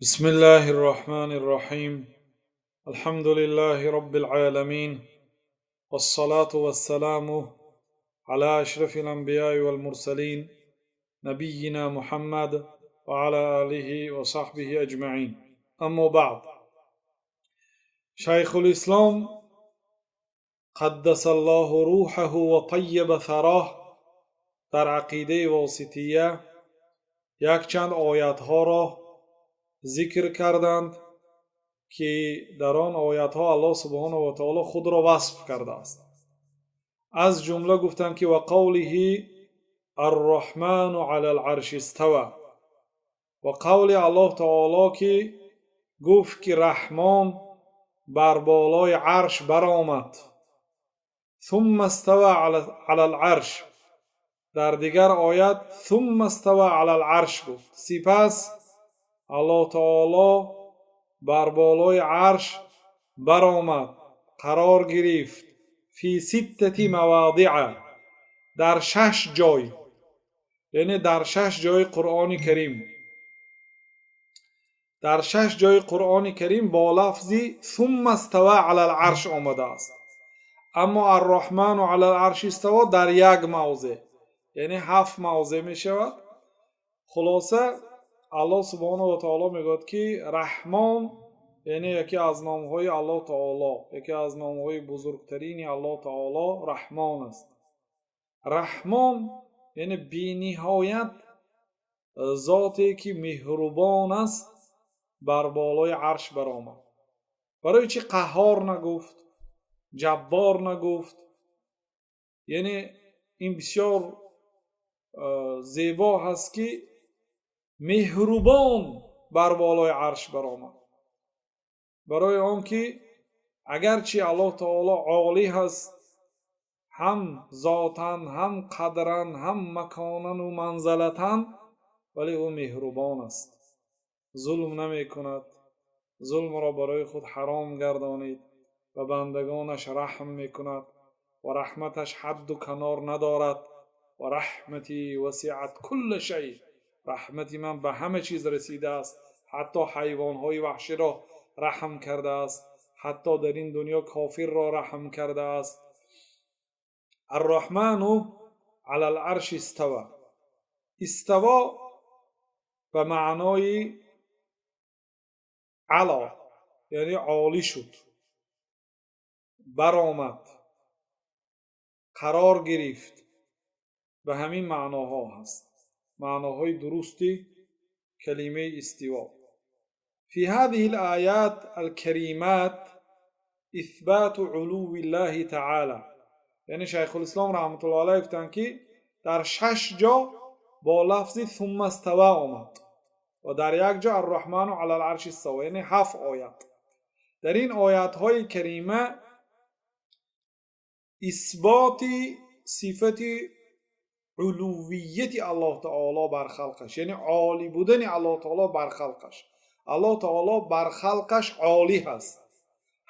بسم الله الرحمن الرحيم. الحمد لله رب العالمين، والصلاة والسلام على أشرف الأنبياء والمرسلين، نبينا محمد وعلى آله وصحبه أجمعين. أما بعد، شيخ الإسلام قدس الله روحه وطيب ثراه дар Ақидаи Восития якчанд оятҳоро зикр карданд, ки дар он оятҳо Аллоҳ субҳонаҳу ва таоло худро васф кардааст. Аз ҷумла гуфтанд, ки وقوله الرحمن على العرش استوى, ва қавли Аллоҳ таоло, ки гуфт, ки Раҳмон бар болои арш баромад. ثم استوى على العرش. Дар дигар оят ثم استوى على العرش гуфт. Сипас Аллоҳ таоло бар болои арш баромад, қарор гирифт. في ستة مواضع, дар шаш ҷой, яъне дар шаш ҷои Қуръони Карим, дар шаш ҷои Қуръони Карим бо лафзи ثم استوى على العرش омадааст. Аммо الرحمن على العرش استوى дар як мавзеъ, яъне ҳафт мавзеъ мешавад. Хулоса, Аллоҳ субҳонаҳу ва таоло мегӯяд, ки Раҳмон, яъне яке аз номҳои Аллоҳ таоло, яке аз номҳои бузургтарини Аллоҳ таоло Раҳмон аст. Раҳмон, яъне бениҳоят зоте, ки меҳрубон аст, бар болои арш баромад. Барои чӣ Қаҳҳор нагуфт, Ҷаббор нагуфт? Яъне ин бисёр зебо ҳаст, ки меҳрубон бар болои арш баромад. Барои он ки агарчи Аллоҳ таоло олӣ ҳаст, ҳам зотан, ҳам қадран, ҳам маконану манзалатан, вале ӯ меҳрубон аст, зулм намекунад, зулмро барои худ ҳаром гардонид ва бандагонаш раҳм мекунад ва раҳматаш ҳадду канор надорад. ورحمتي وسعت كل شيء, раҳмати ман ба ҳама чиз расидааст. Ҳатто ҳайвонҳои ваҳширо раҳм кардааст, ҳатто дар ин дунё кофирро раҳм кардааст. الرحمن على العرش استوى. استوى ба маънои علا, яъне олӣ шуд, баромад, қарор гирифт, ба ҳамин маъноҳо ҳаст, маъноҳои дурусти калимаи истиво. في هذه الآيات الكريمات إثبات علو الله تعالى. Яъне Шайхулислом раҳматуллоҳ алайҳ гуфтанд, ки дар шаш ҷо бо лафзи ثم استوى омад ва дар як ҷо الرحمن على العرش استوى, яъне ҳафт оят. Дар ин оятҳои карима исботи сифати улуввияти Аллоҳ таоло бар халқаш, яъне олӣ будани Аллоҳ таоло бар халқаш. Аллоҳ таоло бар халқаш олӣ ҳаст,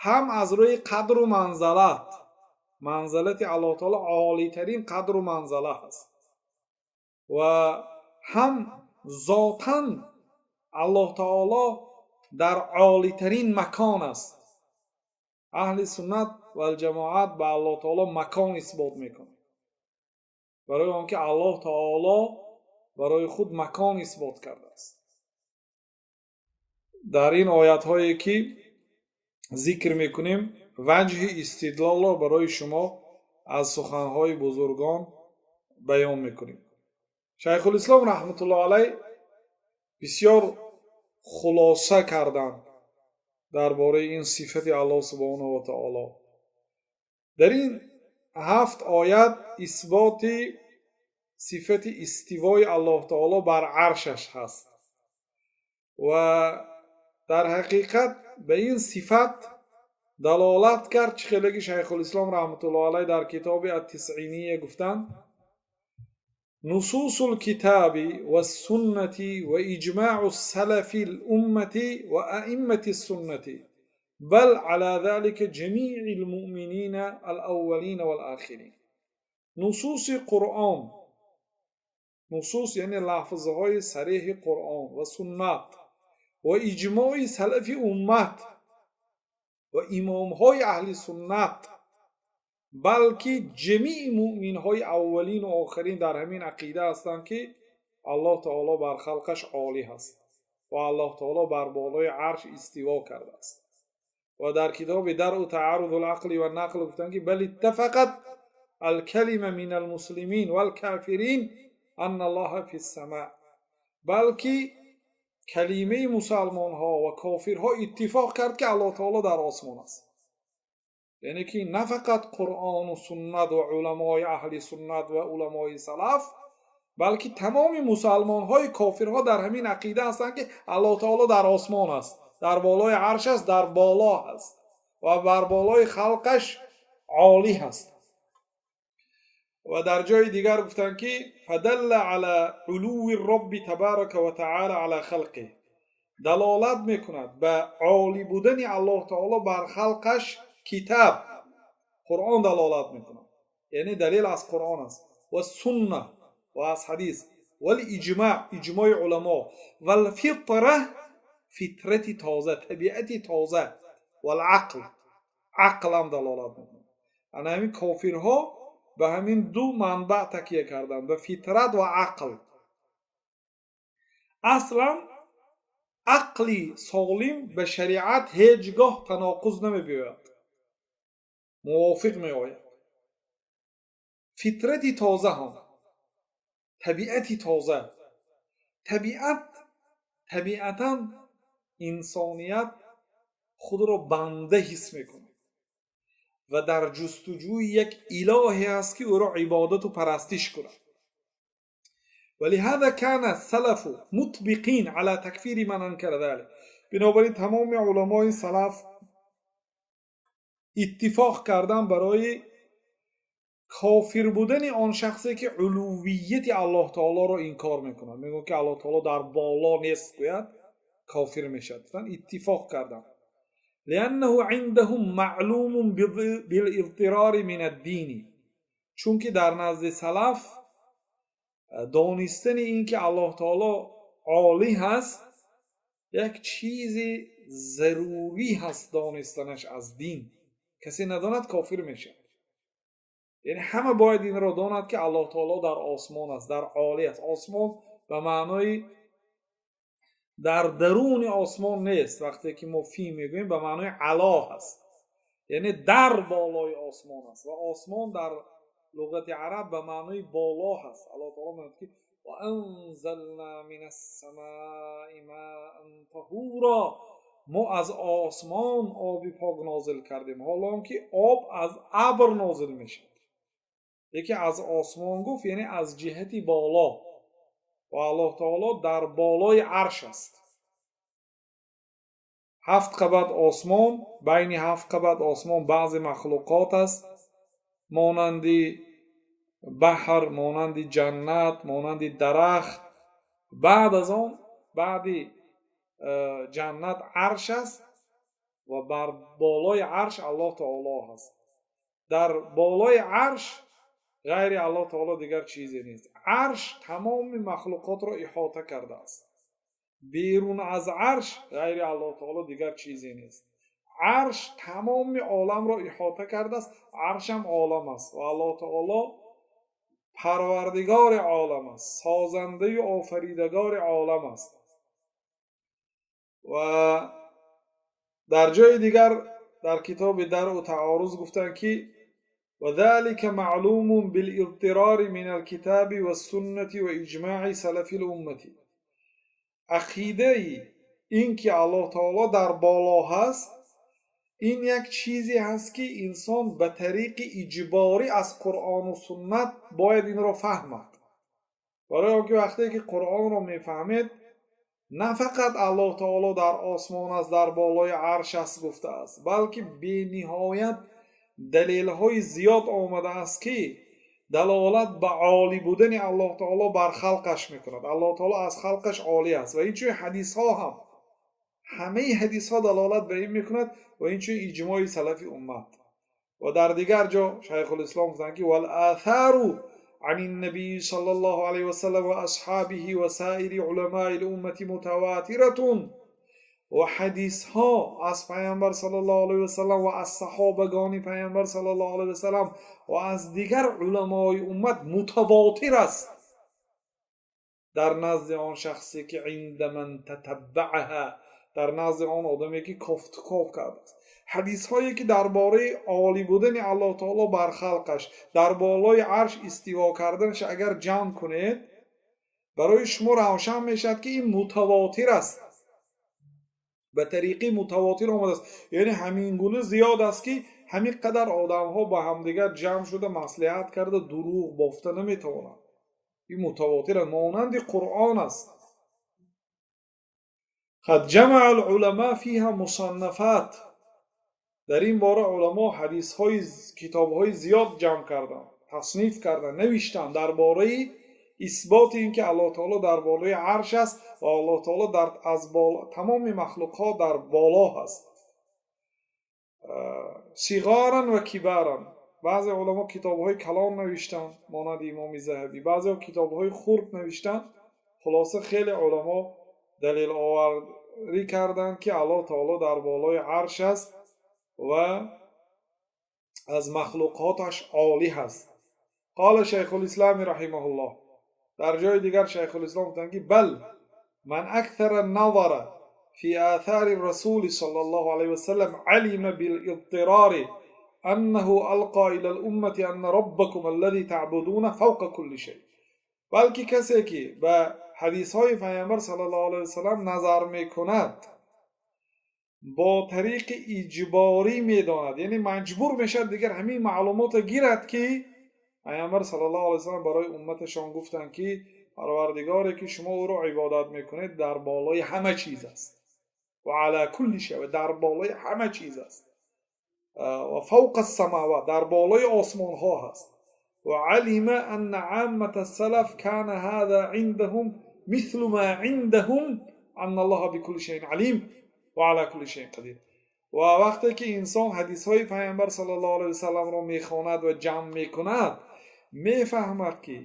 ҳам аз рӯи қадру манзалат, манзалати Аллоҳ таоло олитарин қадру манзала ҳаст, ва ҳам зотан Аллоҳ таоло дар олитарин макон аст. Аҳли суннат валҷамоат ба Аллоҳ таоло макон исбот мекунад, барои он ки Аллоҳ таоло барои худ макон исбот кардааст. Дар ин оятҳое, ки зикр мекунем, ваҷҳи истидлолро барои шумо аз суханҳои бузургон баён мекунем. Шайхулислом раҳматуллоҳ алайҳ бисёр хулоса карданд дар бораи ин сифати Аллоҳ субҳонаҳу ва таоло. Дар ин ҳафт оят исботи сифати истивои Аллоҳ таоло бар аршаш ҳаст ва дар ҳақиқат ба ин сифат далолат кард. Чӣ хеле ки Шайхулислом раҳматуллоҳ алайҳ дар китоби Аттисиния гуфтанд: نصوص الكتاب والسنة وإجماع سلف الأمة وأئمة السنة، بل على ذلك جميع المؤمنين الأولين والآخرين. نصوص قرآن, نصوص یعنی لفظهای صریح قرآن, و سنت. Ва иҷмои салафи уммат ва имомҳои аҳли суннат, балки ҷамии муъминҳои аввалину охирин дар ҳамин ақида ҳастанд, ки Аллоҳ таоло бар халқаш олӣ ҳаст ва Аллоҳ таоло бар болои арш истиво кардааст. Ва дар китоби Даръу таарруду лақли ва нақл гуфтанд, ки бал иттафақат алкалима мин алмуслимин валкофирин анна Аллоҳа фи ссама, балки калимаи мусалмонҳо ва кофирҳо иттифоқ кард, ки Аллоҳ таоло дар осмон аст. Яъне ки на фақат Қуръону суннат ва уламои аҳли суннат ва уламои салаф, балки тамоми мусалмонҳои кофирҳо дар ҳамин ақида ҳастанд, ки Аллоҳ таоло дар осмон аст, дар болои арш аст, дар боло ҳаст ва бар болои халқаш олӣ ҳаст. Ва дар ҷои дигар гуфтанд, ки фадалла ала улувви робби табарака ва таала ала халқи, далолат мекунад ба олӣ будани Аллоҳ таоло бар халқаш китаб, Қуръон далолат мекунад, яъне далел аз Қуръон аст, ва сунна, ва аз ҳадис, вал иҷмаъ, иҷмои уламо, вал фитра, фитрати тоза, табиати тоза, вал ақл, ақлам далолат мекунад. Ана ҳамин кофирҳо ба ҳамин ду манбаъ такя карданд, ба фитрат ва ақл. Аслан ақли солим ба шариат ҳеҷ гоҳ таноқуз намебиёяд, мувофиқ меояд. Фитрати тоза ҳам, табиати тоза, табиат, табиатан инсоният худро банда ҳис мекунад ва дар ҷустуҷӯи як илоҳе аст, ки ӯро ибодату парастиш кунад. ولهذا كان السلف مطبقين على تكفير من أنكر ذلك. Бинобар ин тамоми уламои салаф иттифоқ кардан барои кофир будани он шахсе, ки улувияти Аллоҳ таолоро инкор мекунад, мегӯяд, ки Аллоҳ таоло дар боло нест, гӯяд, кофир мешавад. Иттифоқ карданд. لأنه عندهم معلوم بالاضطرار من الدين, чунки дар назди салаф донистани ин ки Аллоҳ таоло олӣ ҳаст, як чизи зарурӣ ҳаст. Донистанаш аз дин, касе надонад, кофир мешавад. Яъне ҳама бояд инро донад, ки Аллоҳ таоло дар осмон аст, дар олӣ аст. Осмон ба маънои дар даруни осмон нест. Вақте ки мо фи мегӯем, ба маънои ало ҳаст, яъне дар болои осмон аст. Ва осмон дар луғати араб ба маънои боло ҳаст. Аллоҳ таоло мегӯяд, ки وأنزلنا من السماء ماء طهورا, мо аз осмон оби пок нозил кардем, ҳолон ки об аз абр нозил мешавад, лекин аз осмон гуфт, яъне аз ҷиҳати боло. Ва Аллоҳ таоло дар болои арш аст. Ҳафт қабат осмон, байни ҳафт қабат осмон баъзе махлуқот аст, монанди баҳр, монанди ҷаннат, монанди дарахт. Баъд аз он, баъди ҷаннат арш аст ва бар болои арш Аллоҳ таоло ҳаст. Дар болои арш ғайри Аллоҳ таоло дигар чизе нест. Арш тамоми махлуқотро иҳота кардааст. Берун аз арш ғайри Аллоҳ таоло дигар чизе нест. Арш тамоми оламро иҳота кардааст, аршам олам аст ва Аллоҳ таоло парвардигори олам аст, созандаю офаридагори олам аст. Ва дар ҷои дигар дар китоби Даръу таоруз гуфтанд, ки وذلك معلوم بالاضطرار من الكتاب والسنة وإجماع سلف الأمة. Ақидаи ин ки Аллоҳ таоло дар боло ҳаст, ин як чизе ҳаст, ки инсон ба тариқи иҷборӣ аз Қуръону суннат бояд инро фаҳмад. Барои он ки вақте ки Қуръонро мефаҳмед, на фақат Аллоҳ таоло дар осмон аст, дар болои арш аст гуфтааст, балки бениҳоят далелҳои зиёд омадааст, ки далолат ба олӣ будани Аллоҳ таоло бар халқаш мекунад. Аллоҳ таоло аз халқаш олӣ аст. Ва инчунин ҳадисҳо ҳам, ҳамаи ҳадисҳо далолат ба ин мекунад ва инчунин иҷмои салафи уммат. Ва дар дигар ҷо Шайхулислом гуфтанд, ки والآثار عن النبي صلى الله عليه وسلم وأصحابه وسائر علماء الأمة متواترة. Ва ҳадисҳо аз Паёмбар саллаллоҳу алайҳи васаллам ва аз саҳобагони Паёмбар саллаллоҳу алайҳи васаллам ва аз дигар уламои уммат мутавотир аст дар назди он шахсе ки عند من تتبعها, дар назди он одаме ки кофтуков кардааст ҳадисҳое ки дар бораи олӣ будани Аллоҳ таоло бар халқаш, дар болои арш истиво карданаш агар ҷамъ кунед, барои шумо равшан мешавад, ки ин мутавотир аст, ба тариқи мутавотир омадааст. Яъне ҳамин гуна зиёд аст, ки ҳамин қадар одамҳо ба ҳамдигар ҷамъ шуда, маслиҳат карда, дурӯғ бофта наметавонанд. Ин мутавотир аст, монанди Қуръон аст. قد جمع العلماء فيها مصنفات. Дар ин бора уламо ҳадисҳои, китобҳои зиёд ҷамъ карданд, тасниф карданд, навиштанд дар бораи исботи ин ки Аллоҳ таоло дар болои арш аст ва Аллоҳ таоло аз тамоми махлуқҳо дар боло ҳаст. صغارا وكبارا. Баъзе уламо китобҳои калон навиштанд, монанди Имоми Заҳабӣ, баъзеҳо китобҳои хурд навиштанд. Хулоса, хеле уламо далеловарӣ карданд, ки Аллоҳ таоло дар болои арш аст ва аз махлуқоташ олӣ ҳаст. قال شيخ الإسلام رحمه الله. Дар ҷои дигар Шайхулислом гуфтанд, ки بل من أكثر النظر في آثار الرسول صلى الله عليه وسلم علم بالاضطرار أنه ألقى إلى الأمة أن ربكم الذي تعبدون فوق كل شيء. Балки касе ки ба ҳадисҳои Пайғамбар саллаллоҳу алайҳи васаллам назар мекунад, бо тариқи иҷборӣ медонад, яъне маҷбур мешавад дигар ҳамин маълумотро гирад, ки Пайғамбар саллаллоҳу алайҳи васаллам барои умматашон гуфтанд, ки Парвардигоре ки шумо ӯро ибодат мекунед, дар болои ҳама чиз аст. وعلى كل شيء, дар болои ҳама чиз аст. وفوق السماوات, дар болои осмонҳо ҳаст. وعلم أن عامة السلف كان هذا عندهم مثل ما عندهم أن الله بكل شيء عليم وعلى كل شيء قدير. Ва вақте ки инсон ҳадисҳои Пайғамбар саллаллоҳу алайҳи васалламро мехонад ва ҷамъ мекунад, мефаҳмад, ки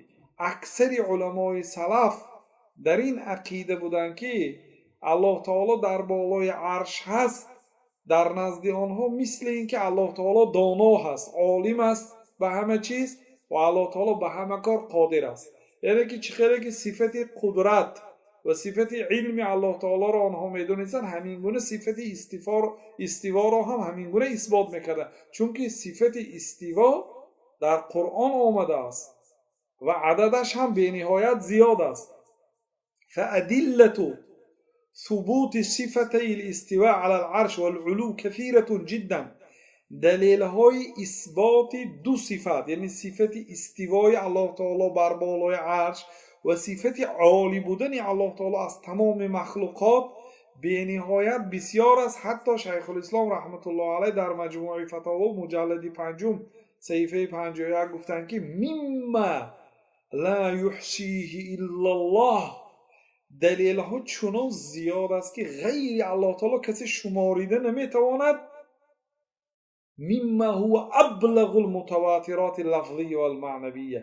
аксари уламои салаф дар ин ақида буданд, ки Аллоҳ таоло дар болои арш ҳаст. Дар назди онҳо мисли ин ки Аллоҳ таоло доно ҳаст, олим аст ба ҳама чиз ва Аллоҳ таоло ба ҳама кор қодир аст. Яъне ки чӣ хеле ки сифати қудрат ва сифати илми Аллоҳ таолоро онҳо медонистанд, ҳамин гуна сифати истиворо ҳам ҳамин гуна исбот мекарданд, чунки сифати истиво дар Қуръон омадааст ва ададаш ҳам бениҳоят зиёд аст. فأدلة ثبوت صفتي الاستواء على العرش والعلو كثيرة جدا. Далелҳои исботи ду сифат, яъне сифати истивои Аллоҳ таоло бар болои арш ва сифати олӣ будани Аллоҳ таоло аз тамоми махлуқот, бениҳоят бисёр аст. Ҳатто Шайхулислом раҳматуллоҳ алайҳ дар Маҷмӯи Фатово, муҷаллади панҷум, саҳифаи 51 гуфтанд, ки مما لا يحصيه إلا الله. Далелҳо чунон зиёд аст, ки ғайри Аллоҳ таоло касе шуморида наметавонад. مما هو أبلغ المتواترات اللفظية والمعنوية.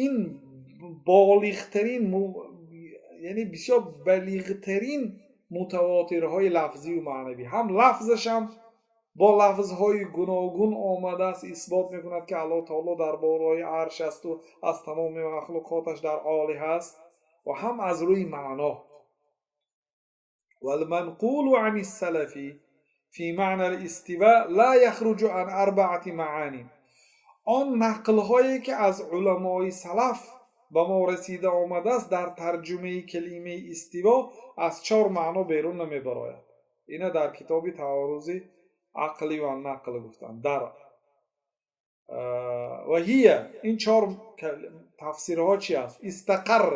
Ин болиғтарин, яъне бисёр балиғтарин мутавотирҳои лафзию маънавӣ, ҳам лафзашам бо лафзҳои гуногун омадааст, исбот мекунад, ки Аллоҳ таоло дар болои арш асту аз тамоми махлуқоташ дар олӣ ҳаст, ва ҳам аз рӯи маъно. والمنقول عن السلف في معنى الاستواء لا يخرج عن أربعة معان. Он нақлҳое ки аз уламои салаф ба мо расида омадааст дар тарҷумаи калимаи истиво, аз чор маъно берун намебарояд. Ина дар китоби Таорузи ақлӣ ва нақл гуфтанд. Дар وهي, ин чор тафсирҳо чи аст? استقر,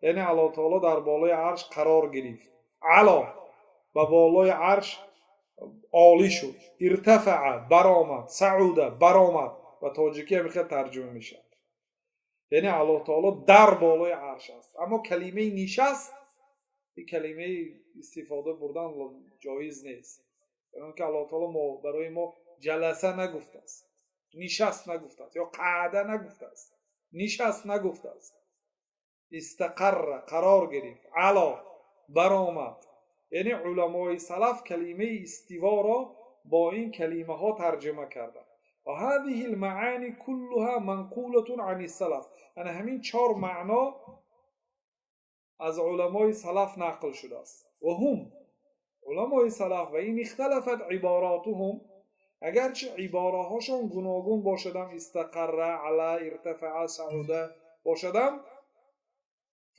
яъне Аллоҳ таоло дар болои арш қарор гирифт. علا, ба болои арш олӣ шуд. ارتفع, баромад. صعد, баромад. Ба тоҷикӣ ҳамин хел тарҷума мешавад. Яъне Аллоҳ таоло дар болои арш аст, аммо калимаи нишаст, ин калимаи истифода бурдан ҷоиз нест, ки Аллоҳ таоло барои мо جلس нагуфтааст, нишаст нагуфтааст ё قعد нагуфтааст, нишаст нагуфтааст. استقر, қарор гирифт. علا, баромад. Яъне уламои салаф калимаи истиворо бо ин калимаҳо тарҷума карданд. Ва ҳазиҳи л-маани куллуҳа манқулатун ани салаф. Ана ҳамин чор маъно аз уламои салаф нақл шудааст. Ва ҳум, уламои салаф, ва ин ихталафат иборотуҳум, агарчи ибораҳошон гуногун бошадам, истақарра, ала, иртафаа, сауда бошадам,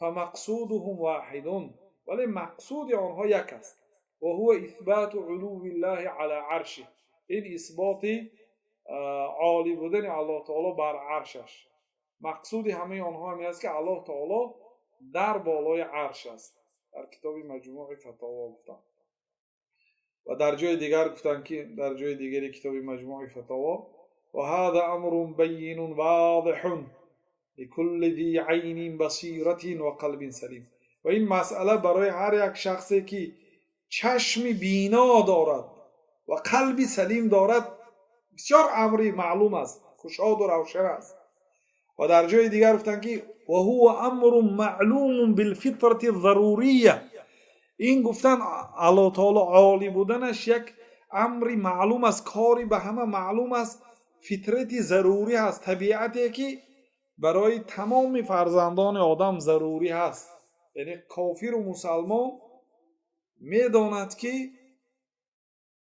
фамақсудуҳум воҳидун, вале мақсуди онҳо як аст. Ва ҳува исбату улуввиллаҳи ала аршиҳ, ин исботи олӣ будани Аллоҳ таоло бар аршаш. Мақсуди ҳамаи онҳо ҳамин аст, ки Аллоҳ таоло дар болои арш аст. Дар китоби Маҷмӯи Фатово гуфтам ва дар ҷои дигар гуфтанд, ки дар ҷои дигари китоби Маҷмӯи Фатово: ва ҳаза амрун байинун возиҳун ликулли зи айнин басиратин ва қалбин салим. Ва ин масъала барои ҳар як шахсе, ки чашми бино дорад ва қалби салим дорад, бисёр амри маълум аст, кушоду равшан аст. Ва дар ҷои дигар гуфтанд, ки ва ҳува амрун маълумун билфитрати зарурия. Ин гуфтан Аллоҳ таоло олӣ буданаш як амри маълум аст, кори ба ҳама маълум аст, фитрати зарурӣ ҳаст, табиате ки барои тамоми фарзандони одам зарурӣ ҳаст. Яъне кофиру мусалмон медонад, ки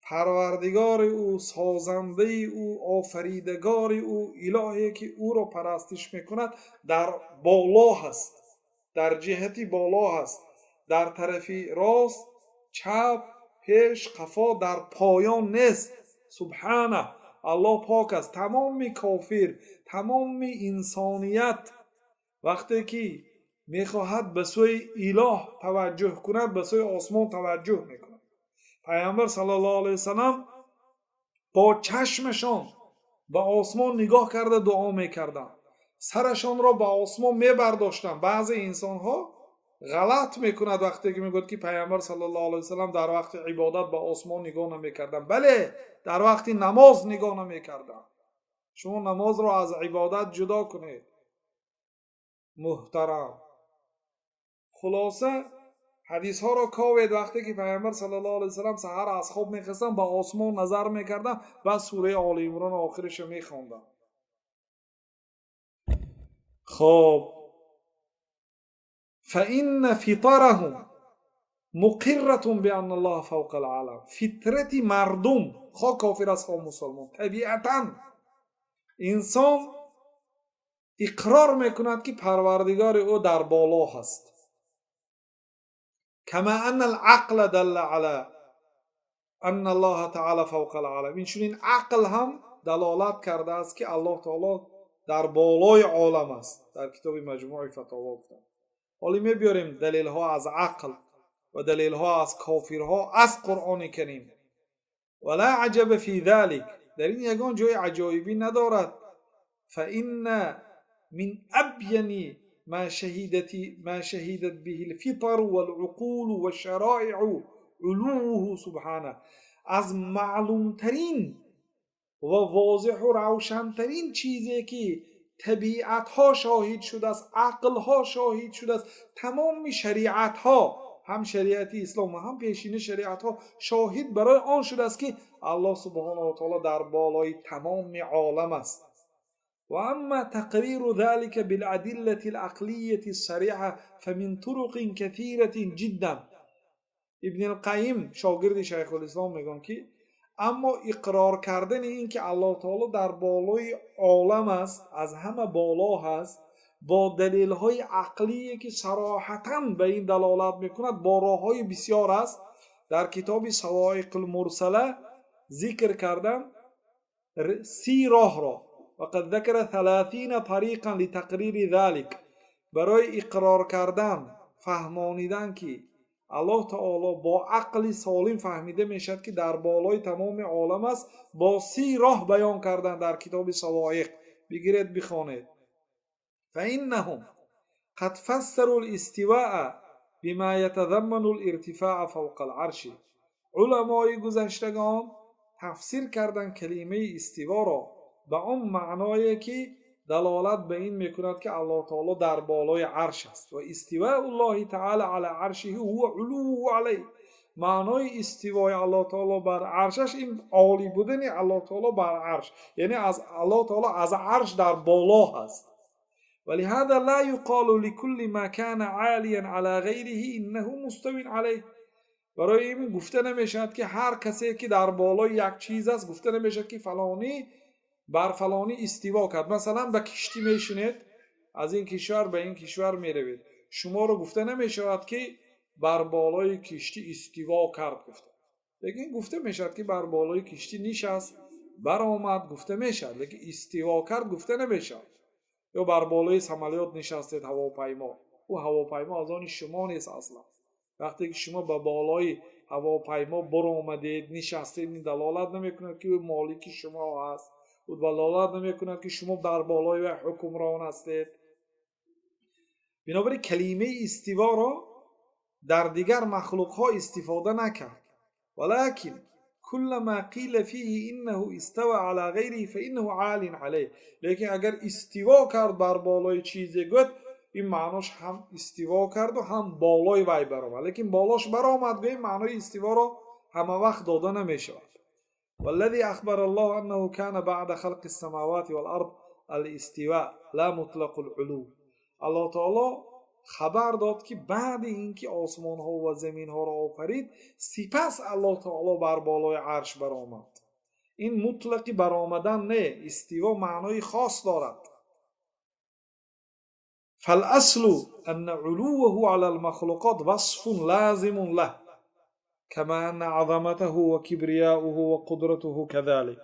парвардигори ӯ, созандаи ӯ, офаридагори ӯ, илоҳе ки ӯро парастиш мекунад, дар боло ҳаст, дар ҷиҳати боло ҳаст, дар тарафи рост, чап, пеш, қафо, дар поён нест. Субҳана, Аллоҳ пок аст. Тамоми кофир, тамоми инсоният вақте ки мехоҳад ба сӯи илоҳ таваҷҷӯҳ кунад, ба сӯи осмон таваҷҷӯҳ мекунад. Пайғамбар саллаллоҳу алайҳи васаллам бо чашмашон ба осмон нигоҳ карда дуо мекарданд, сарашонро ба осмон мебардоштанд. Баъзе инсонҳо ғалат мекунад вақте ки мегӯяд, ки пайғамбар саллаллоҳу алайҳи васаллам дар вақти ибодат ба осмон нигоҳ намекарданд. Бале, дар вақти намоз нигоҳ намекарданд. Шумо намозро аз ибодат ҷудо кунед, муҳтарам. Хулоса, ҳадисҳоро ковед. Вақте ки пайғамбар саллаллоҳу алайҳи васаллам саҳар аз хоб мехестанд, ба осмон назар мекарданд, баъд сураи Оли Имрон охирашро мехонданд. Хоб, фаинна фитараҳум муқирратун бианна Аллоҳа фавқа алалам. Фитрати мардум, хо кофир аст, хо мусулмон, табиатан инсон иқрор мекунад, ки парвардигори ӯ дар боло ҳаст. Кама анна алақла далла ала анна Аллоҳа таала фавқа алалам. Инчунин ақл ҳам далолат кардааст, ки Аллоҳ таоло дар болои олам аст. Дар китоби Маҷмӯи Фатово гуфтанд. Ҳоло мебиёрем далелҳо аз ақл ва далелҳо аз кофирҳо аз Қуръони Карим. Ва ла аҷаба фи залик, дар ин ягон ҷои аҷоибӣ надорад. Фаинна мин абяни ма шаҳидат биҳи лфитару валуқулу вашшароиъу улувуҳу субҳана. Аз маълумтарин ва возеҳу равшантарин чизе ки табиатҳо шоҳид шудааст, ақлҳо шоҳид шудааст, тамоми шариатҳо, ҳам шариати ислом ва ҳам пешини шариатҳо шоҳид барои он шудааст, ки Аллоҳ субҳонаҳу ва таоло дар болои тамоми олам аст. Ва амма тақриру залика биладиллати алақлияти ссариҳа фамин туруқин касиратин ҷиддан. Ибни Алқайим, шогирди Шайхулислом, мегӯянд, ки аммо иқрор кардани ин ки Аллоҳ таоло дар болои олам аст, аз ҳама боло ҳаст, бо далелҳои ақлие ки сароҳатан ба ин далолат мекунад, бо роҳҳои бисёр аст. Дар китоби Савоиқулмурсала зикр кардан 30 роҳро. Вақад закара 30 тариқан литақрири залик. Барои иқрор кардан, фаҳмонидан, ки Аллоҳ таоло бо ақли солим фаҳмида мешавад, ки дар болои тамоми олам аст, бо 30 роҳ баён кардан дар китоби Савоиқ. Бигиред, бихонед. Фаиннаҳум қад фассару листиваа бима ятазамману лиртифаа фавқа аларши. Уламои гузаштагон тафсир кардан калимаи истиворо ба он маъное, ки далолат ба ин мекунад, ки Аллоҳ таоло дар болои арш аст. Ва истивауллоҳи таала ала аршиҳи ҳува улуввуҳу алайҳ. Маънои истивои Аллоҳ таоло бар аршаш ин олӣ будани Аллоҳ таоло бар арш, яъне аз Аллоҳ таоло аз арш дар боло ҳаст. ولهذا لا يقال لكل ما كان عاليا على غيره إنه مستو عليه. Барои ин гуфта намешавад, ки ҳар касе ки дар болои як чиз аст, гуфта намешавад, ки фалонӣ бар фалонӣ истиво кард. Масалан, ба киштӣ мешинед, аз ин кишвар ба ин кишвар меравед, шуморо гуфта намешавад, ки бар болои киштӣ истиво кард гуфта. Лекин гуфта мешавад, ки бар болои киштӣ нишаст, баромад гуфта мешавад, лекин истиво кард гуфта намешавад. Ё бар болои самолёт нишастед, ҳавопаймо, ӯ ҳавопаймо аз они шумо нест аслан. Вақте ки шумо ба болои ҳавопаймо баромадед, нишастед, ин далолат намекунад, ки ӯ молики шумо ҳаст, ӯ далолат намекунад, ки шумо дар болои вай ҳукмрон ҳастед. Бинобар ин калимаи истиворо дар дигар махлуқҳо истифода накард. ولكن كل ما قيل فيه إنه استوى على غيره فإنه عال عليه. Лекин агар истиво кард бар болои чизе гӯяд, ин маънош ҳам истиво карду, ҳам болои вай баромад. Лекин болош баромад гӯем, маънои истиворо ҳама вақт дода намешавад. والذي أخبر الله أنه كان بعد خلق السماوات والأرض الاستواء لا مطلق العلو. Аллоҳ таоло хабар дод, ки баъди ин ки осмонҳо ва заминҳоро офарид, сипас Аллоҳ таоло бар болои арш баромад. Ин мутлақи баромадан не, истиво маънои хос дорад. فالأصل أن علوه على المخلوقات وصف لازم له كما أن عظمته وكبرياؤه وقدرته كذلك.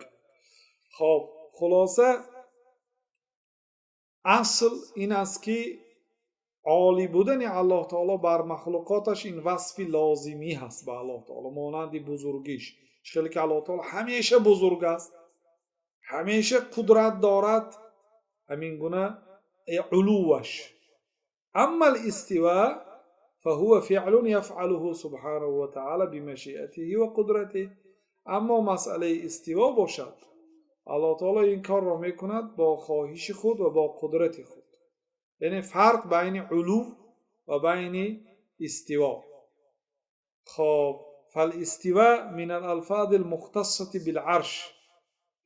خب، خلاصه асл ин аст, ки олӣ будани Аллоҳ таоло бар махлуқоташ ин васфи лозимӣ ҳаст ба Аллоҳ таоло, монанди бузургиш. Чӣ хеле ки Аллоҳ таоло ҳамеша бузург аст, ҳамеша қудрат дорад, ҳамин гуна улуваш. أما الاستواء فهو فعل يفعله سبحانه وتعالى بمشيئته وقدرته. Аммо масъалаи истиво бошад, Аллоҳ таоло ин корро мекунад бо хоҳиши худ ва бо қудрати худ. Яъне фарқ байни улув ва байни истиво. Хоб, فالاستواء من الألفاظ المختصة بالعرش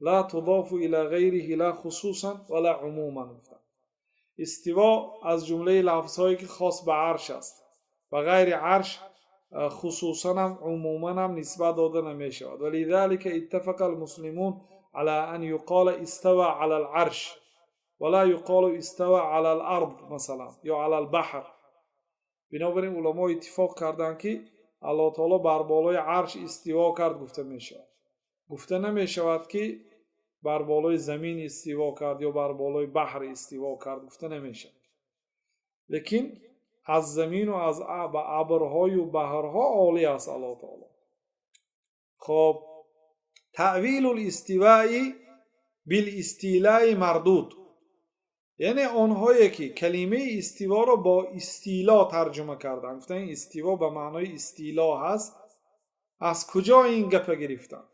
لا تضاف إلى غيره لا خصوصا ولا عموما. Истиво аз ҷумлаи лафзҳое ки хос ба арш аст, ба ғайри арш хусусанам, умуманам нисбат дода намешавад. ولذلك اتفق المسلمون على أن يقال استوى على العرش ولا يقال استوى على الأرض مثلا ё على البحر. Бинобар ин уламо иттифоқ карданд, ки Аллоҳ таоло бар болои арш истиво кард гуфта мешавад, гуфта намешавад, ки бар болои замин истиво кард ё бар болои баҳр истиво кард гуфта намешавад. Лекин аз замину аз абрҳою баҳрҳо олӣ аст Аллоҳ таоло. Хоб, تأويل الاستواء بالاستيلاء مردود. Яъне онҳое ки калимаи истиворо бо истило тарҷума карданд, гуфтанд, истиво ба маънои истило ҳаст. Аз куҷо ин гапа гирифтанд?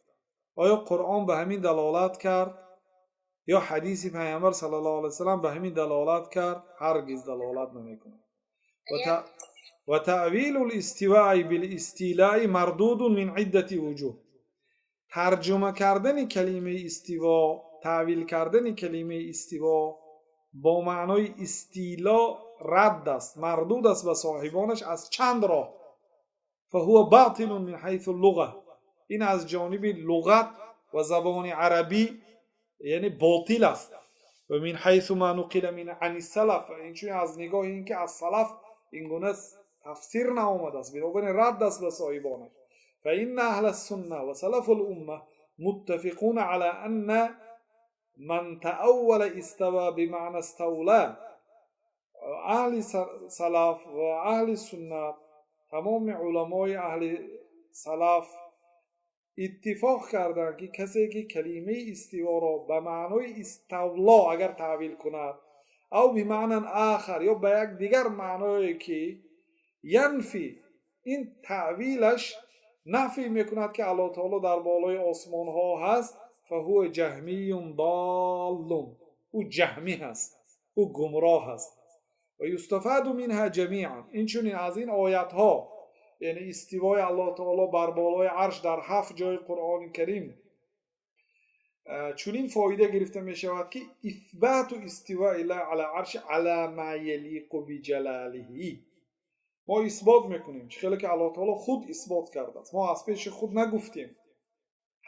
Оё Қуръон ба ҳамин далолат кард ё ҳадиси Пайғамбар саллаллоҳу алайҳи васаллам ба ҳамин далолат кард? Ҳаргиз далолат намекунад. وتأويل الاستواء بالاستيلاء مردود من عدة وجوه. Тарҷума кардани калимаи истиво, таъвил кардани калимаи истиво бо маънои истило радд аст, мардуд аст ба соҳибонаш аз чанд роҳ. فهو باطل من حيث اللغة. Ин аз ҷониби луғат ва забони арабӣ, яъне ботил аст. ومن حيث ما نقل من عن السلف. Инчунин аз нигоҳи ин ки аз салаф ин гуна тафсир наомадааст, бинобар ин радд аст ба соҳибонаш. فإن أهل السنة وسلف الأمة متفقون على أن من تأول استوى بمعنى استولى. Аҳли салаф ва аҳли суннат, тамоми уламои аҳли салаф иттифоқ карданд, ки касе ки калимаи истиворо ба маънои иставло агар таъвил кунад, أو بمعنى آخر ё ба як дигар маъное ки ينفي, ин таъвилаш нафй мекунад, ки Аллоҳ таоло дар болои осмонҳо ҳаст, فهو جهمي ضال. Ӯ ҷаҳмӣ ҳаст, ӯ гумроҳ аст. ويستفاد منها جميعا. Инчунин аз ин оятҳо Яъне истивои Аллоҳ таоло бар болои арш дар ҳафт ҷои Қуръони Карим чунин фоида гирифта мешавад, ки исбату истивои иллаҳи ала арши ала ма ялиқу биҷалолиҳи. Мо исбот мекунем, чӣ хеле ки Аллоҳ таоло худ исбот кардааст. Мо аз пеши худ нагуфтем.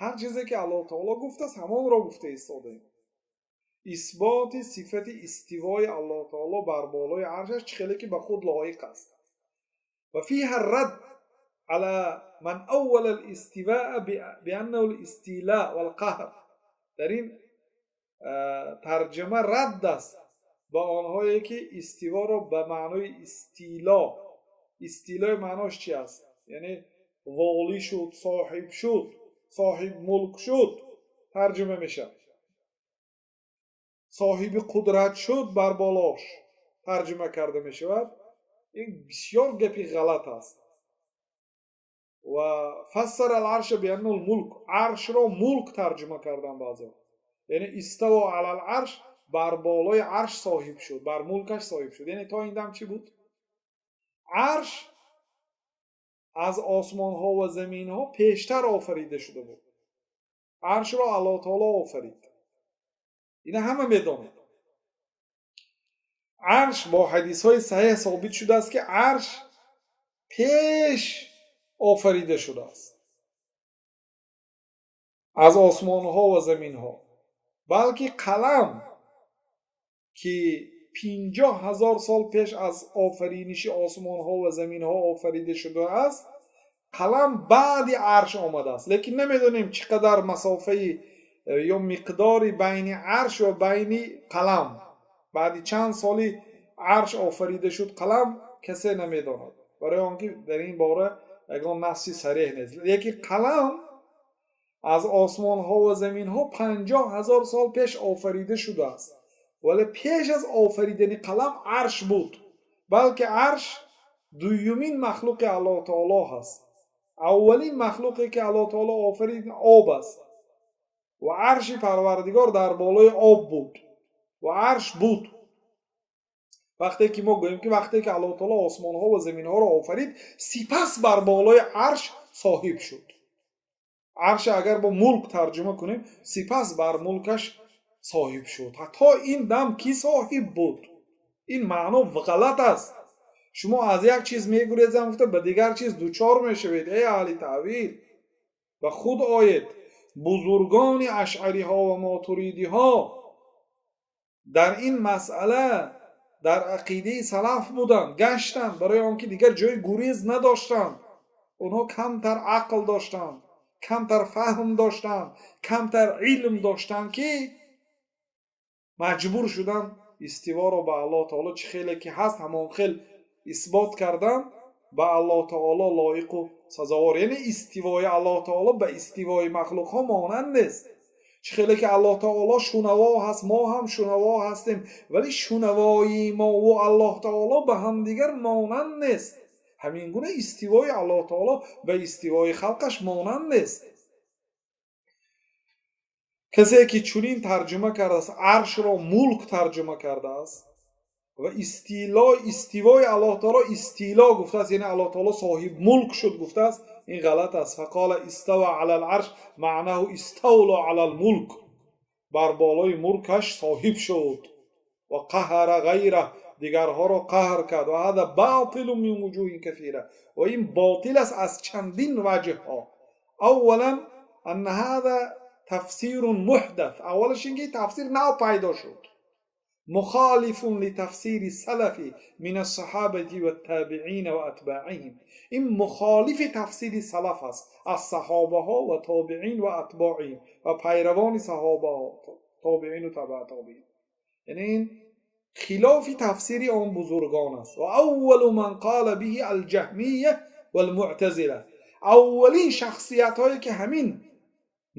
Ҳар чизе ки Аллоҳ таоло гуфтааст, ҳамонро гуфта истодаем. Исботи сифати истивои Аллоҳ таоло бар болои аршаш, чӣ хеле ки ба худ лоиқ аст. Ва фиҳа радд ала ман аввала ал-истиваа бианнаҳу ал-истилаа вал-қаҳр. Дар ин тарҷима радд аст ба онҳое ки истиворо ба маънои истило, истилои маънош чи аст? Яъне волӣ шуд, соҳиб шуд, соҳиб мулк шуд тарҷума мешавад, соҳиби қудрат шуд бар болош тарҷума карда мешавад. Ин бисёр гапи ғалат аст. Ва фассара ал-арша бианнаҳу ал-мулк, аршро мулк тарҷума кардан баъзеҳо, яъне иставо алал арш, бар болои арш соҳиб шуд, бар мулкаш соҳиб шуд. Яъне то ин дам чӣ буд? Арш аз осмонҳо ва заминҳо пештар офарида шуда буд. Аршро Аллоҳ таоло офарид, ина ҳама медонад. Арш бо ҳадисҳои саҳеҳ собит шудааст, ки арш пеш офарида шудааст аз осмонҳо ва заминҳо, балки қалам, ки 50 000 сол пеш аз офариниши осмонҳо ва заминҳо офарида шудааст, қалам баъди арш омадааст. Лекин намедонем, чӣ қадар масофаи ё миқдори байни арш ва байни қалам, баъди чанд соли арш офарида шуд қалам, касе намедонад, барои он ки дар ин бора ягон насси сареҳ нест. Лекин қалам аз осмонҳо ва заминҳо 50 000 сол пеш офарида шудааст, вале пеш аз офаридани қалам арш буд. Балки арш дуюмин махлуқи Аллоҳ таоло ҳаст. Аввалин махлуқе ки Аллоҳ таоло офарид, об аст ва арши Парвардигор дар болои об буд ва арш буд. Вақте ки мо гӯем, ки вақте ки Аллоҳ таоло осмонҳо ва заминҳоро офарид, сипас бар болои арш соҳиб шуд, арша агар бо мулк тарҷума кунем, сипас бар мулкаш соҳиб шуд, то ин дам кӣ соҳиб буд? Ин маъно ғалат аст. Шумо аз як чиз мегурезам гуфта, ба дигар чиз дучор мешавед. Эй аҳли таъвил, ба худ оед. Бузургони ашъариҳо ва мотуридиҳо дар ин масъала дар ақидаи салаф буданд, гаштанд, барои он ки дигар ҷои гурез надоштанд. Онҳо камтар ақл доштанд, камтар фаҳм доштанд, камтар илм доштанд, ки маҷбур шуданд истиворо ба Аллоҳ таоло чӣ хеле ки ҳаст, ҳамон хел исбот кардан ба Аллоҳ таоло лоиқу сазовор. Яъне истивои Аллоҳ таоло ба истивои махлуқҳо монанд нест. Чӣ хеле ки Аллоҳ таоло шунаво ҳаст, мо ҳам шунаво ҳастем, вале шунавоии мову Аллоҳ таоло ба ҳамдигар монанд нест. Ҳамин гуна истивои Аллоҳ таоло ба истивои халқаш монанд нест. Касе ки чунин тарҷума кардааст, аршро мулк тарҷума кардааст ва истило, истивои Аллоҳ таоло истило гуфтааст, яъне Аллоҳ таоло соҳиб мулк шуд гуфтааст, ин ғалат аст. Фақола истава ала л-арш маънаҳу иставла ала л-мулк, бар болои мулкаш соҳиб шуд, ва қаҳара ғайраҳ, дигарҳоро қаҳр кард. Ва ҳаза ботилун мин вуҷуҳин касира, ва ин ботил аст аз чандин ваҷҳҳо. Аввалан, анна ҳаза тафсирун муҳдас, аввалаш ин ки тафсир нав пайдо шуд, мухолифун литафсири салафи мин ассаҳобати ваттабиина ва атбаъиҳим, ин мухолифи тафсири салаф аст аз саҳобаҳо ва тобиин ва атбоиҳим ва пайравони саҳобаҳо, тобиину табаа тобиин. Яъне ин хилофи тафсири он бузургон аст. Ва аввалу ман қола биҳи алҷаҳмия валмуътазила, аввалин шахсиятҳое ки ҳамин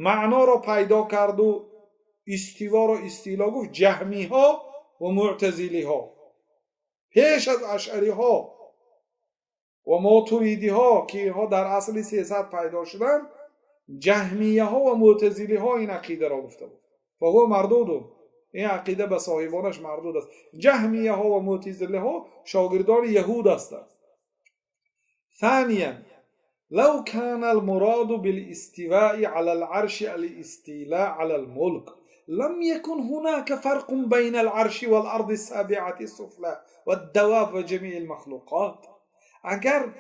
маъноро пайдо карду истиворо истило гуфт, ҷаҳмиҳо ва муътазилиҳо, пеш аз ашъариҳо ва мотуридиҳо, ки инҳо дар асри 300 пайдо шуданд, ҷаҳмияҳо ва муътазилиҳо ин ақидаро гуфта буд. Фаҳува мардудун, ин ақида ба соҳибонаш мардуд аст. Ҷаҳмияҳо ва муътазилиҳо шогирдони яҳуд ҳастанд. ثانيا لو كان المراد بالاستواء على العرش الاستيلاء على الملك لم يكن هناك فرق بين العرش والأرض السابعة السفلى والدواب وجميع المخلوقات. اگر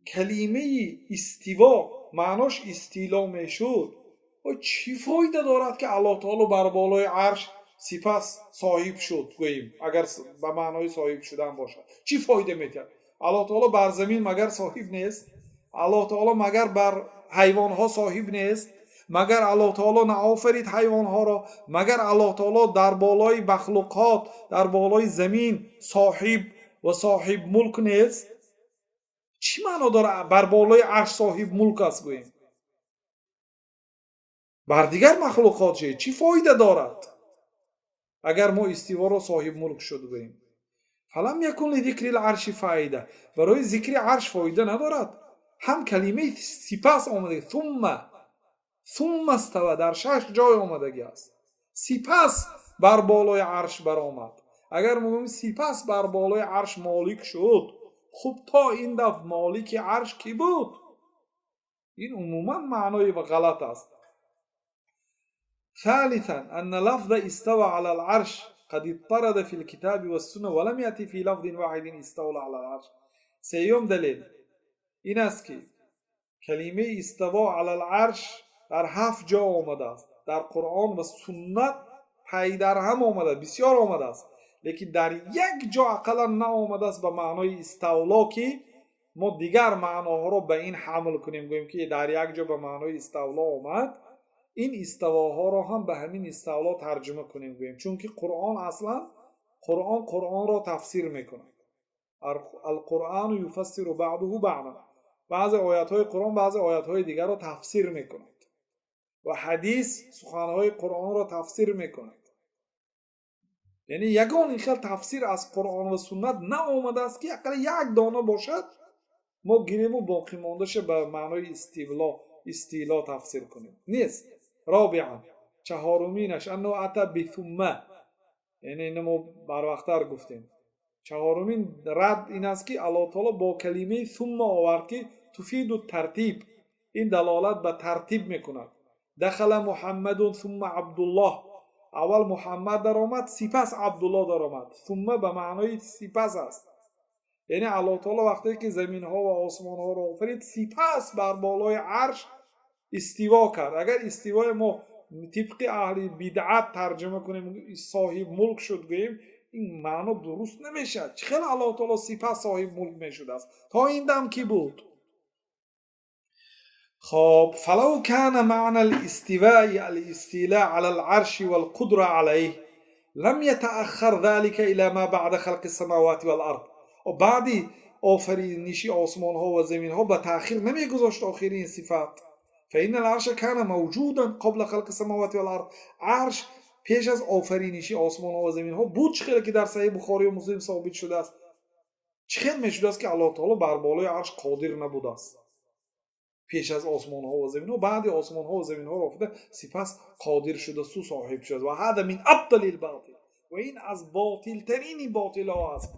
کلمه استوا معناش استیلا میشد، چی فایده دارد که الله تعالی بر بالای عرش سپس صاحب شد گوییم؟ اگر به معنای صاحب شدن باشد چی فایده میدهد؟ الله تعالی بر زمین مگر صاحب نیست؟ الله تعالی مگر بر حیوانها صاحب نیست؟ مگر الله تعالی نآفرید حیوانها را؟ مگر الله تعالی در بالای مخلوقات، در بالای زمین صاحب و صاحب ملک نیست؟ چی معنا داره بر بالای عرش صاحب ملک است گوییم؟ بر دیگر مخلوقات چی فایده دارد اگر ما استوا را صاحب ملک شد گوییم؟ فلم یکن لذکر العرش فایده، برای ذکر عرش فایده ندارد. هم کلمه سپس آمده، ثم استوی در شش جای آمدگی است. سپس بر بالای عرش برآمد. اگر ما بگوییم سپس بر بالای عرش مالک شد، خب تا این دفعه مالک عرش کی بود؟ این عموما معنای غلط است. ثالثا أن لفظ استوى على العرش قد اضطرد في الكتاب والسنة ولم يأتي في لفظ واحد استولى على العرش. سیوم دلیل این است که کلمه استوا علی العرش در هفت جا آمده است، در قرآن و سنت پی در هم آمده، بسیار آمده است، لیکن در یک جا اقلا نآمده است به معنای استولا که ما دیگر معناها را به این حمل کنیم، گوییم که در یک جا به معنای استولا آمد، این استواها را هم به همین استولا ترجمه کنیم گوییم، چون که قرآن اصلا قرآن را تفسیر میکند. القرآن یفسر بعضه بعضا، بعض آیت های قرآن بعض آیت های دیگر را تفسیر میکند و حدیث سخنهای قرآن را تفسیر میکند. یعنی یگان این خیل تفسیر از قرآن و سنت نآمده است که اقل یک دانه باشد ما گیریم و باقی ماندهش به معنای استیلا تفسیر کنیم، نیست. رابعا چهارمینش انه اتى بثم، یعنی اینو ما بر گفتیم. چهارمین رد این است که الله تعالی با کلمه ثم آورد که تفید الترتیب، این دلالت به ترتیب میکند. دخل محمد ثم عبدالله، اول محمد در آمد سپس عبدالله در آمد. ثم به معنای سپس است، یعنی الله تعالی وقتی که زمین ها و آسمان ها را آفرید سپس بر بالای عرش استوا کرد. اگر استوای ما طبق اهل بدعت ترجمه کنیم صاحب ملک شد گوییم، این معنا درست نمیشه. چه الله تعالی سپس صاحب ملک میشده است؟ تا این دم کی بود؟ خب فلو كان معنى الاستواء الاستيلاء على العرش والقدرة عليه لم يتأخر ذلك إلى ما بعد خلق السماوات والأرض. و بعدی آفرینشی آسمان ها و زمین ها به تأخیر نمیگذاشت آخرین صفات. فإن العرش كان موجودا قبل خلق السماوات والأرض. عرش پیش از آفرینشی آسمان ها و زمین ها بود، چه که در صحیح بخاری و مسلم ثابت شده است. چه میشده است که الله تعالی بر بالای عرش قادر نبوده است پیش از آسمان ها و زمین ها، بعد آسمان ها و زمین ها را آفریده سپس قادر شده سو صاحب شده. و هذا من ابطل الباطل، و این از باطل ترین باطل ها است.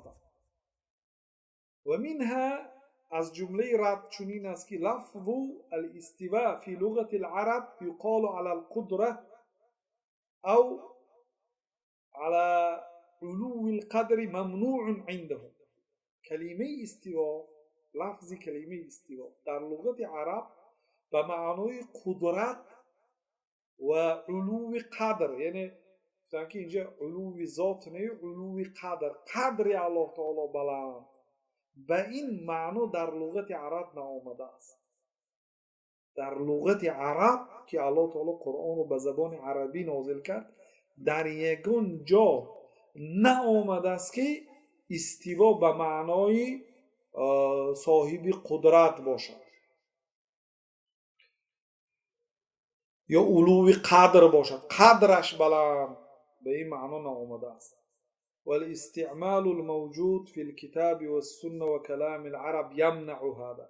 و منها از جمله رد چنین است که لفظ الاستواء فی لغة العرب یقال على القدرة او على علو القدر ممنوع عندهم. کلمه استوا، لفظ کلمه استوا در لغت عرب به معنای قدرت و علو قدر، یعنی که اینجا علو ذات نه، علو قدر، قدر الله تعالی بلند، به این معنا در لغت عرب نآمده است. در لغت عرب که الله تعالی قرآن رو به زبان عربی نازل کرد، در یگان جا نآمده است که استوا به معنای صاحب قدرت باشد یا علو قدر باشد، قدرش بلند، به این معنا نآمده است. والاستعمال الموجود في الكتاب والسنة وكلام العرب يمنع هذا.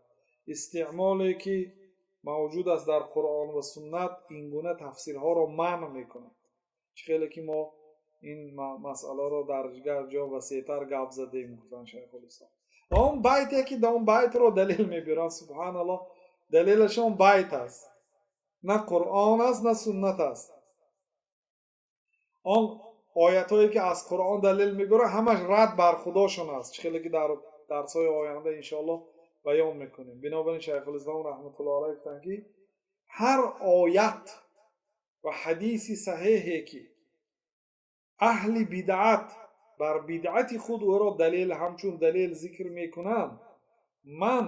استعمالی که موجود است در قرآن و سنت این گونه تفسیرها را منع میکند. خیلی که ما این مسئله را در دیگر جا وسیع‌تر گپ زدیم، گفتن شیخ الاسلام. Ва он байте ки он байтро далел мебиёранд, субҳаналлоҳ, далелашон байт аст, на Қуръон аст, на суннат аст. Он оятҳое ки аз Қуръон далел мебиёранд, ҳамаш рад бар худошон аст, чӣ хеле ки дар дарсҳои оянда иншоаллоҳ баён мекунем. Бинобар ин Шайхулислом раҳматуллоҳ алайҳ гуфтанд, ки ҳар оят ва ҳадиси саҳеҳе ки аҳли бидъат бар бидъати худ ӯро далел, ҳамчун далел зикр мекунанд, ман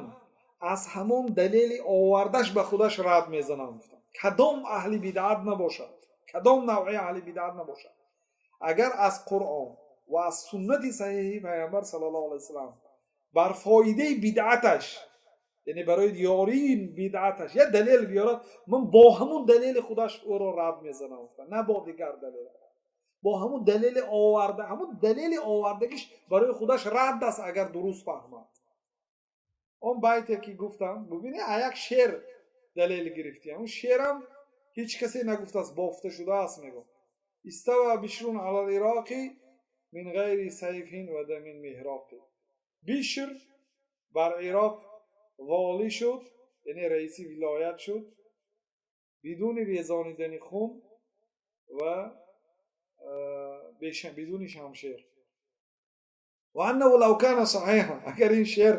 аз ҳамон далели овардаш ба худаш рад мезанам, гуфтам. Кадом аҳли бидъат набошад, кадом навъи аҳли бидъат набошад, агар аз Қуръон ва аз суннати саҳеҳи Пайғамбар саллаллоҳу алайҳи васаллам бар фоидаи бидъаташ, яъне барои ёрии бидъаташ, як далел биёрад, ман бо ҳамун далели худаш ӯро рад мезанам, на бо дигар далел, бо ҳамун далели оварда. Ҳамун далели овардагиш барои худаш рад аст, агар дуруст фаҳмад. Он байте ки гуфтам, бубинед, а як шеър далел гирифтӣ. Он шеърам ҳеҷ касе нагуфтааст, бофта шудааст. Мегӯ: استوى بشر على العراق من غير سيف ودم مهراق. Бишр бар Ироқ волӣ шуд, яъне раиси вилоят шуд, бидуни резонидани хун ва бидуни шамшер. وأنه لو كان صحيحا, агар ин шеър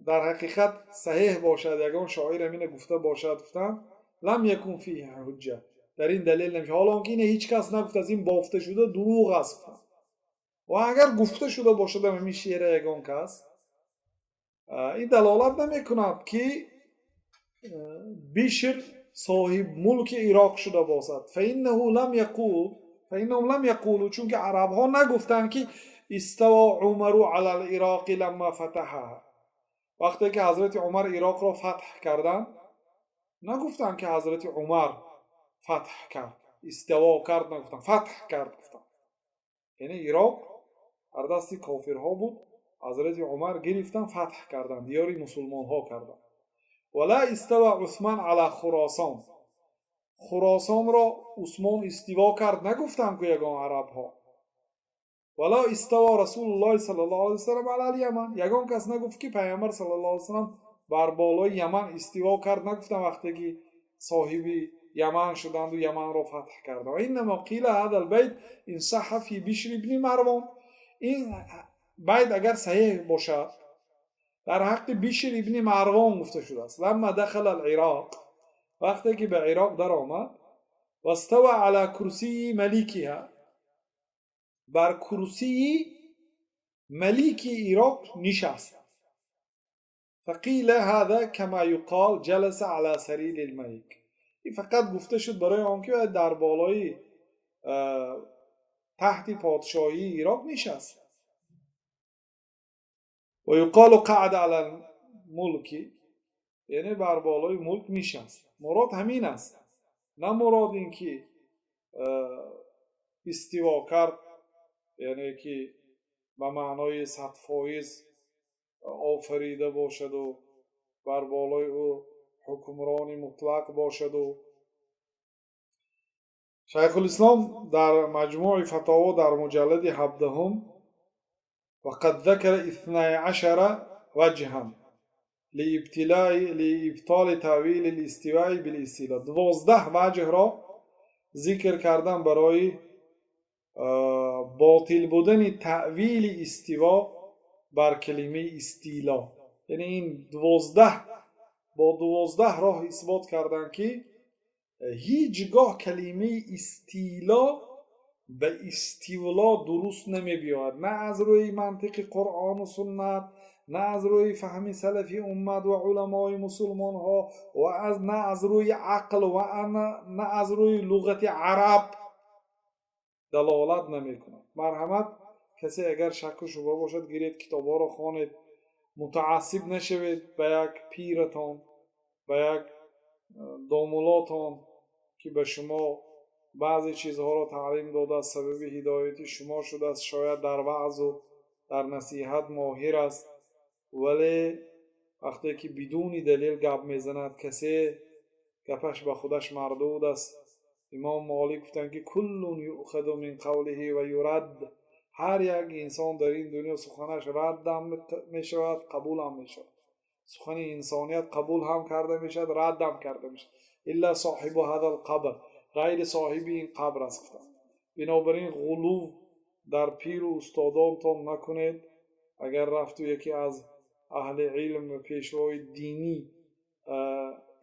дар ҳақиқат саҳеҳ бошад, ягон шоир ҳамина гуфта бошад, гуфтанд, لم يكن فيه حجة, дар ин далел намешавад, ҳоло он ки ина ҳеҷ кас нагуфтааст, ин бофта шуда, дурӯғ аст. Ва агар гуфта шуда бошадам ҳамин шеъра ягон кас, ин далолат намекунад, ки Бишр соҳиб мулки Ироқ шуда бошад. فإنهم لم يقولوا, чунки арабҳо нагуфтанд, ки استوى عمر على العراق لما فتحها. Вақте ки ҳазрати Умар Ироқро фатҳ карданд, нагуфтанд, ки ҳазрати Умар фатҳ кард, истиво кард нагуфтанд, фатҳ кард гуфтанд. Яъне Ироқ дар дасти кофирҳо буд, ҳазрати Умар гирифтанд, фатҳ карданд, диёри мусулмонҳо карданд. ولا استوى عثمان على خراسان. Хуросонро Усмон истиво кард нагуфтанд ку ягон арабҳо. ولا استوى رسول الله صلى الله عليه وسلم على اليمن. Ягон кас нагуфт, ки Пайғамбар саллаллоҳу алайҳи васаллам бар болои Яман истиво кард нагуфтанд, вақте ки соҳиби Яман шуданду Яманро фатҳ карданд. وإنما قيل هذا البيت إن صح في بشر بن مروان. Ин байт агар саҳеҳ бошад, дар ҳаққи Бишр ибни Марвон гуфта шудааст. لما دخل العراق, вақте ки ба Ироқ даромад, واستوى على كرسي ملكها, бар курсии малики Ироқ нишаст. فقيل هذا كما يقال جلس على سرير الملك. Ин фақат гуфта шуд барои он ки дар болои тахти подшоҳии Ироқ нишаст. ويقال قعد على الملك, яъне бар болои мулк нишаст. Мурод ҳамин аст, на мурод ин ки истиво кард, яъне ки ба маънои 100% офарида бошаду бар болои ӯ ҳукмрони мутлақ бошаду. Шайхулислом дар Маҷмӯи Фатово дар муҷаллади 17-ум: وقد ذكر 12 وجها لإبطال تأويل الاستواء بالاستيلاء. 12 ваҷҳро зикр кардан барои ботил будани таъвили истиво бар калимаи истило. Яъне ин 12, бо 12 роҳ исбот карданд, ки ҳеҷ гоҳ калимаи истило ба истивло дуруст намебиёяд, на аз рӯи мантиқи Қуръону суннат, на аз рӯи фаҳми салафи уммат ва уламои мусулмонҳо, ва на аз рӯи ақл, ва на аз рӯи луғати араб далолат намекунад. Марҳамат, касе агар шакку шубҳа бошад, гиред, китобҳоро хонед, мутаассиб нашавед ба як пиратон, ба як домулотон, ки ба шумо баъзе чизҳоро таълим додааст, сабаби ҳидояти шумо шудааст. Шояд дар ваъзу дар насиҳат моҳир аст, вале вақте ки бидуни далел гап мезанад касе, гапаш ба худаш мардуд аст. Имом Молик гуфтанд, ки كل يؤخذ من قوله ويرد. Ҳар як инсон дар ин дунё суханаш раддам мешавад, қабулам мешавад. Сухани инсоният қабул ҳам карда мешавад, раддам карда мешавад. Илла соҳибу ҳазал қабр, ғайри соҳиби ин қабр аст, гуфтанд. Бинобар ин ғулув дар пиру устодонтон накунед. Агар рафту яке аз аҳли илм ва пешвои динӣ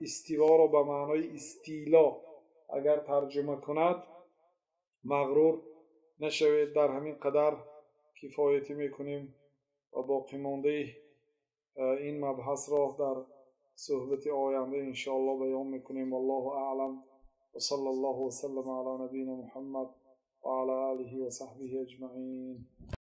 истиворо ба маънои истило агар тарҷума кунад, мағрур нашавед. Дар ҳамин қадар кифоятӣ мекунем ва боқимондаи ин мабҳасро дар суҳбати оянда иншоаллоҳ баён мекунем. Валлоҳу аълам, ва салла Аллоҳу васаллама ала набийина Муҳаммад ва ала олиҳи ва саҳбиҳи аҷмаин.